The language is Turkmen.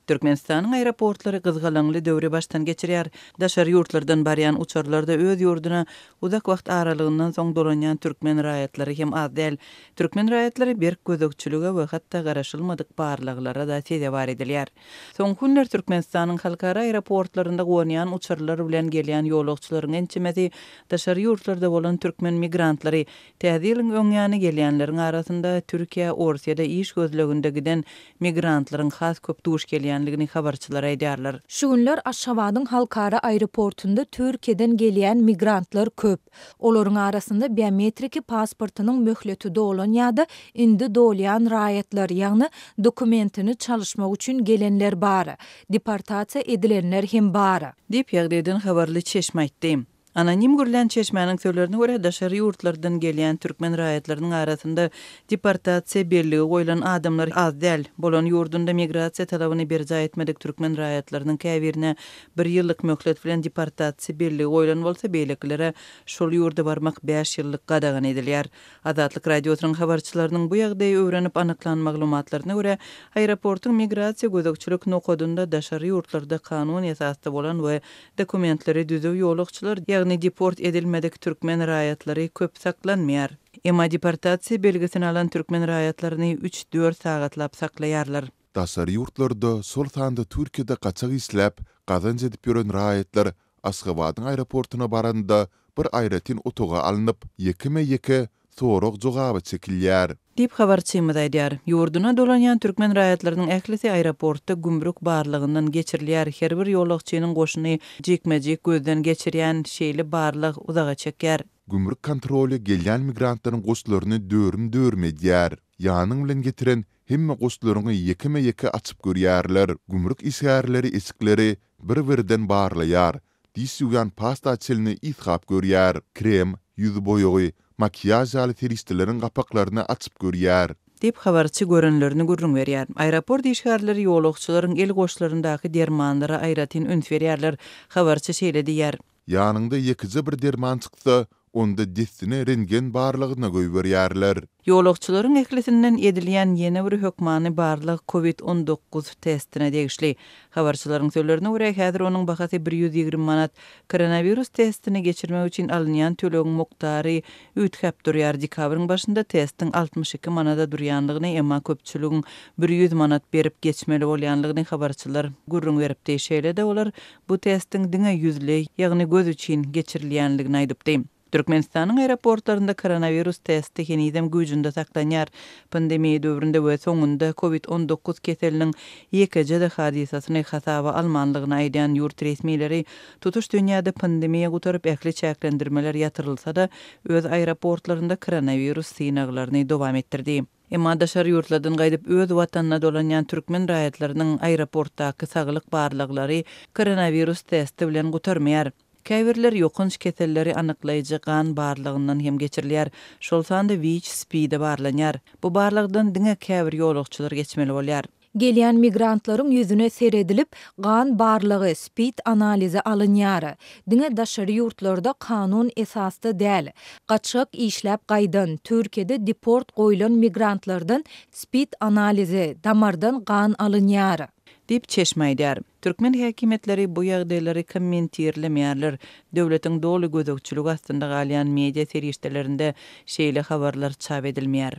Türkmenistanyň aeroportlary gyzgalaňly döwri başdan geçirýär. Daşary ýurtlardan barýan uçarlarda öz ýurduna uzak wagt aralygyndan soň dolanýan türkmen raýatlary hem az däl. Türkmen raýatlary berk gözegçilige we hatda garaşylmadyk barlaglara-da sezewar edilýär. Soňky günler Türkmenistanyň halkara aeroportlarynda gonýan uçarlar bilen gelýän ýolagçylaryň ençemesi daşary ýurtlarda bolan türkmen migrantlary, Täze ýylyň öň ýany gelýänleriň arasynda Türkiýä, Orsýede iş gözleginde giden migrantlaryň has köp duş gelýändigini habarçylar aýdýarlar. Şu günler Aşgabadyň halkara aeroportunda Türkiýeden gelýän migrantlar köp. Olaryň arasynda biometriki pasportynyň möhleti dolan ýa-da indi dolýan raýatlar, ýagny dokumentini çalyşmak üçin gelenler bar. Deportasiýa edilenler hem bar. Diýip, ýagdaýdan habarly çeşme aýtdy. Anonim gürlän çeşmäniň sözlerine görä, daşary ýurtlardan gelýän türkmen raýatlarynyň arasynda deportasiýa belligi goýlan adamlar az däl. Bolan ýurdunda migrasiýa talabyny berjaý etmedik türkmen raýatlarynyň käbirine bir ýyllyk möhlet bilen deportasiýa belligi goýlan bolsa, beýlekilere şol ýurda barmak bäş ýyllyk gadagan edilýär. Azatlyk Radiosynyň habarçylarynyň bu ýagdaýy öwrenip anyklan maglumatlaryna görä, aeroportuň migrasiýa gözegçilik nokadynda daşary ýurtlarda kanun esasda bolan we dokumentleri düzüw ýolagçylar, ýagny deport edilmedik türkmen raýatlary köp saklanmaýar. Emma deportasiýa belgisini alan türkmen raýatlaryny üç-dört sagatlap saklaýarlar. Daşary ýurtlarda, şol sanda Türkiýede gaçak işläp, gazanç edip ýören raýatlar Aşgabadyň aeroportuna baranda bir aýratyn otaga alnyp, ýekeme-ýeke sorag-jogaba çekilýär. Diýip, habarçymyz aýdýar. Ýurduna dolanýan türkmen raýatlarynyň ählisi aeroportda gümrük barlagyndan geçirilýär, her bir ýolagçynyň goşuny jikme-jik gözden geçirýän şeýle barlag uzaga çekýär. Gümrük kontroly gelýän migrantlaryň goşlaryny dörüm-dörüm edýär. Ýanyň bilen getiren hemme goşlaryňy ýekeme-ýeke açyp görýärler. Gümrük işgärleri eşikleri bir-birden barlaýar, diş ýuwýan pasta çenli ysgap görýär. Krem, ýüz boýagy, makiýaž ýaly serişdeleriň gapaklaryny açyp görýär. Diýip, habarçy görenlerini gürrüň berýär. Aeroport işgärleri ýolagçylaryň el goşlaryndaky dermanlara aýratyn üns berýärler. Habarçy şeýle diýýär. Ýanyňda ýekeje bir derman çyksa, onda dessine rentgen barlagyna goýberýärler. Ýolagçylaryň ählisinden edilýän ýene bir hökmany barlag Covid 19 testine degişli. Habarçylaryň sözlerine görä, häzir onuň bahasy 120 manat. Koronawirus testini geçirmek üçin alynýan tölegiň mukdary üýtgäp durýar. Dekabryň başynda testiň 62 manada durýandygyny, emma köpçüligiň 100 manat berip geçmeli bolýandygyny habarçylar gürrüň beripdi. Şeýle-de olar Bu testiň diňe ýüzleý, ýagny göz üçin geçirilýänligini aýdypdy. Türkmenistanyň aeroportlarynda koronawirus testi henizem güýjünde saklanýar. Pandemiýa döwründe we soňunda Covid 19 keseliniň ýekeje-de hadysasyny hasaba almanlygyny aýdýan ýurt resmileri tutuş dünýäde pandemiýa gutaryp ähli çäklendirmeler ýatyrylsa-da, öz aeroportlarynda koronawirus synaglaryny dowam etdirdi. Emma daşary ýurtlardan gaýdyp öz watanyna dolanýan türkmen raýatlarynyň aeroportdaky saglyk barlaglary koronawirus testi bilen gutarmaýar. Käbirleri ýokanç keselleri anyklaýjy gan barlagyndan hem geçirilýär, şol sanda WIÇ, SPID-e barlanýar. Bu barlagdan diňe käbir ýolagçylar geçmeli bolýar. Gelýän migrantlaryň ýüzüne seredilip, gan barlagy, spid analizi alynýar. Diňe daşary ýurtlarda kanun esasda däl, gaçgak işläp gaýdan, Türkiýede deport goýlan migrantlardan spid analizi, damardan gan alynýar. Diýip, çeşme aýdýar. Türkmen häkimiýetleri bu ýagdaýlary kommentirlemeýärler. Döwletiň doly gözegçiligi astynda galýan media serişdelerinde şeýle habarlar çap edilmeýär.